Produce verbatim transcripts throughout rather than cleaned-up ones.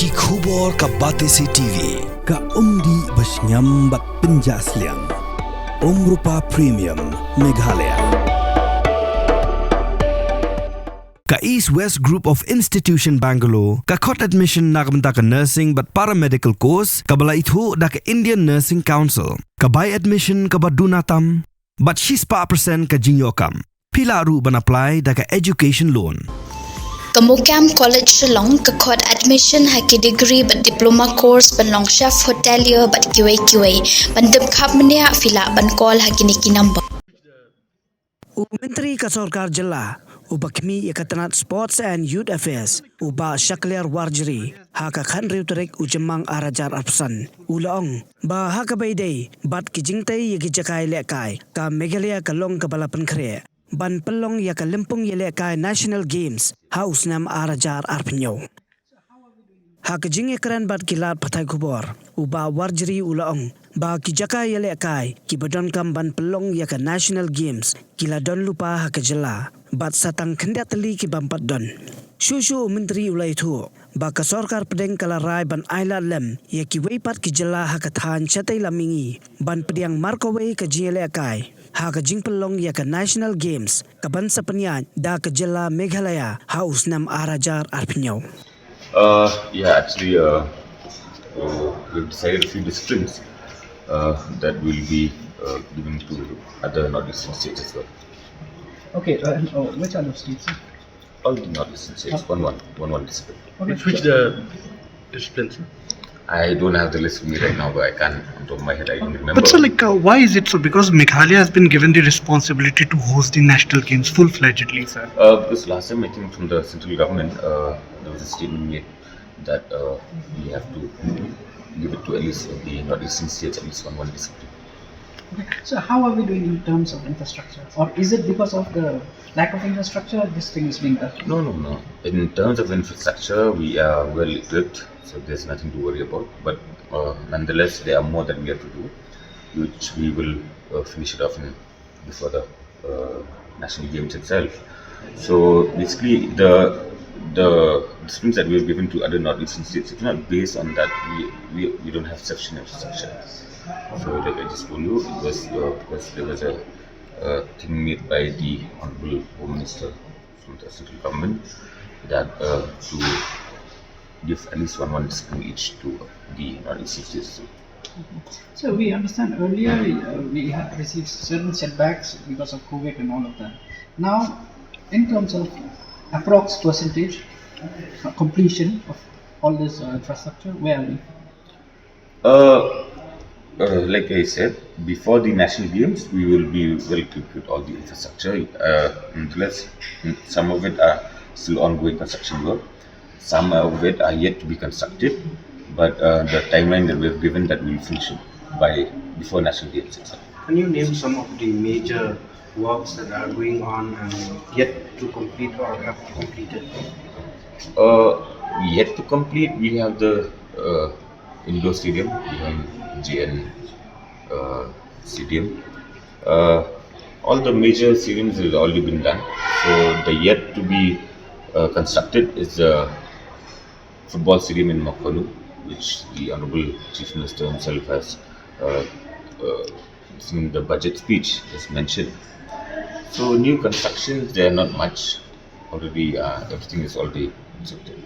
Ki khubor ka Batesi T V, ka umdih ba shngiam bad pynjah sliang. Umrupa Premium, Meghalaya. Ka East West Group of Institution Bangalore, ka khot admission na ka bynta ka nursing bad paramedical course, kaba la ithuh da ka Indian Nursing Council. Ka bai admission kaba duna tam, bad shispah percent ka jingïoh kam. Phi lah ruh ban apply da ka education loan. Ka Mukam College Shillong ka khot admission ha ki degree bad diploma course ban long chef hotelier bad kiwei kiwei. Ban tip khapmynniah phi lah ban call ha kine ki number. U Myntri ka Sorkar Jylla uba khmih ïa ka tnat Sports and Youth Affairs, u Bah Shakliar Warjri, ha ka khathynriew tarik u Jymmang arhajar arphew san, u la ong ba ha kaba ïadei bad ki jingtei ïa ki jaka ïalehkai, ka Meghalaya ka long kaba la pynkhreh ban pynlong ïa ka lympung ïalehkai National Games ha u snem arhajar arphew hynñiew. Ha ka jingïakren bad ki lad pathai khubor, u Bah Warjri u la ong ba ki jaka ïalehkai kiba donkam ban pynlong ïa ka National Games ki la don lypa ha ka jylla, bad sa tang khyndiat tylli ki bym pat don. Shuh shuh u Myntri u la ïathuh ba ka Sorkar pdeng ka la rai ban ailad lem ïa kiwei pat ki jylla ha ka thaiñ shatei lam mihngi ban pdiang mar kawei ka jingïalehkai ha ka jingpynlong ïa ka National Games kaban sa pynïaid da ka jylla Meghalaya ha u snem arhajar arphew hynñiew. Uh, yeah, actually, uh, uh, we've decided a few disciplines uh, that will be uh, given to other Northeastern states as well. Okay, uh, oh, which other states? All the Northeastern states, one one, one one discipline. Okay. Which, which the disciplines? I don't have the list with me right now, but I can't, on top of my head, I don't remember. But sir, like, uh, why is it so? Because Meghalaya has been given the responsibility to host the national games full-fledgedly, sir. Uh, because last time, I think, from the central government, uh, there was a statement made that uh, we have to give it to at least the Northeastern states, at least one one discipline. Okay. So how are we doing in terms of infrastructure? Or is it because of the lack of infrastructure this thing is being done? No, no, no. In terms of infrastructure, we are well equipped, so there's nothing to worry about. But uh, nonetheless, there are more that we have to do, which we will uh, finish it off in before the uh, national games itself. So basically, the the disciplines that we have given to other Northeastern states, it's not based on that we, we, we don't have sufficient infrastructure. So like I just told you, it was uh, because there was a, a thing made by the Honorable Home Minister from the central government that uh, to give at least one one discipline each to the Northeastern states. So we understand earlier uh, we had received certain setbacks because of COVID and all of that. Now, in terms of approx percentage uh, completion of all this uh, infrastructure, where are we? Uh, uh, like I said, before the national games, we will be well equipped with all the infrastructure. Uh, nonetheless, some of it are still ongoing construction work. Some of it are yet to be constructed, but uh, the timeline that we have given that we will finish it by before national games itself. Can you name some of the major works that are going on and yet to complete or have completed? Uh, yet to complete, we have the uh, indoor stadium behind J N uh, Stadium. Uh, all the major stadiums have already been done. So the yet to be uh, constructed is the football stadium in Mawkhawly, which the Honorable Chief Minister himself has uh, uh, in the budget speech has mentioned. So new constructions, there are not much. Already, uh, everything is already constructed.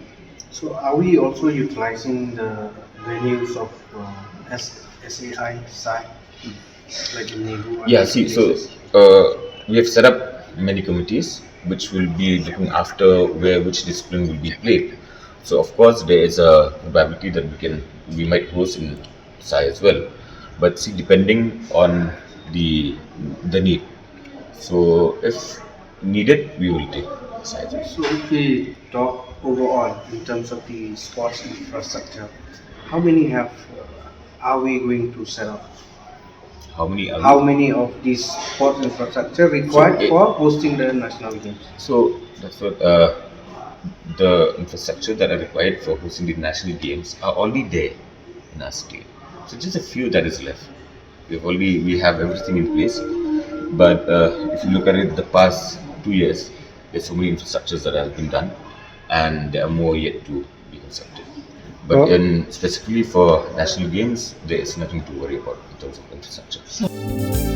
So are we also utilizing the venues of uh, S- SAI side, like in Nehru? Yeah, see, so uh, we have set up many committees which will be looking after where which discipline will be played. So of course, there is a probability that we can we might host in SAI as well, but see, depending on the the need. So if needed, we will take SAI as well. So if we talk overall in terms of the sports infrastructure, how many have uh, are we going to set up? How many are How we? Many of these sports infrastructure required So, it- for hosting the national games? So that's what uh, the infrastructure that are required for hosting the national games are already there in our state. So just a few that is left. We've already we have everything in place, but uh, if you look at it, the past two years, there's so many infrastructures that have been done, and there are more yet to be constructed. But in specifically for National Games, there is nothing to worry about in terms of infrastructure.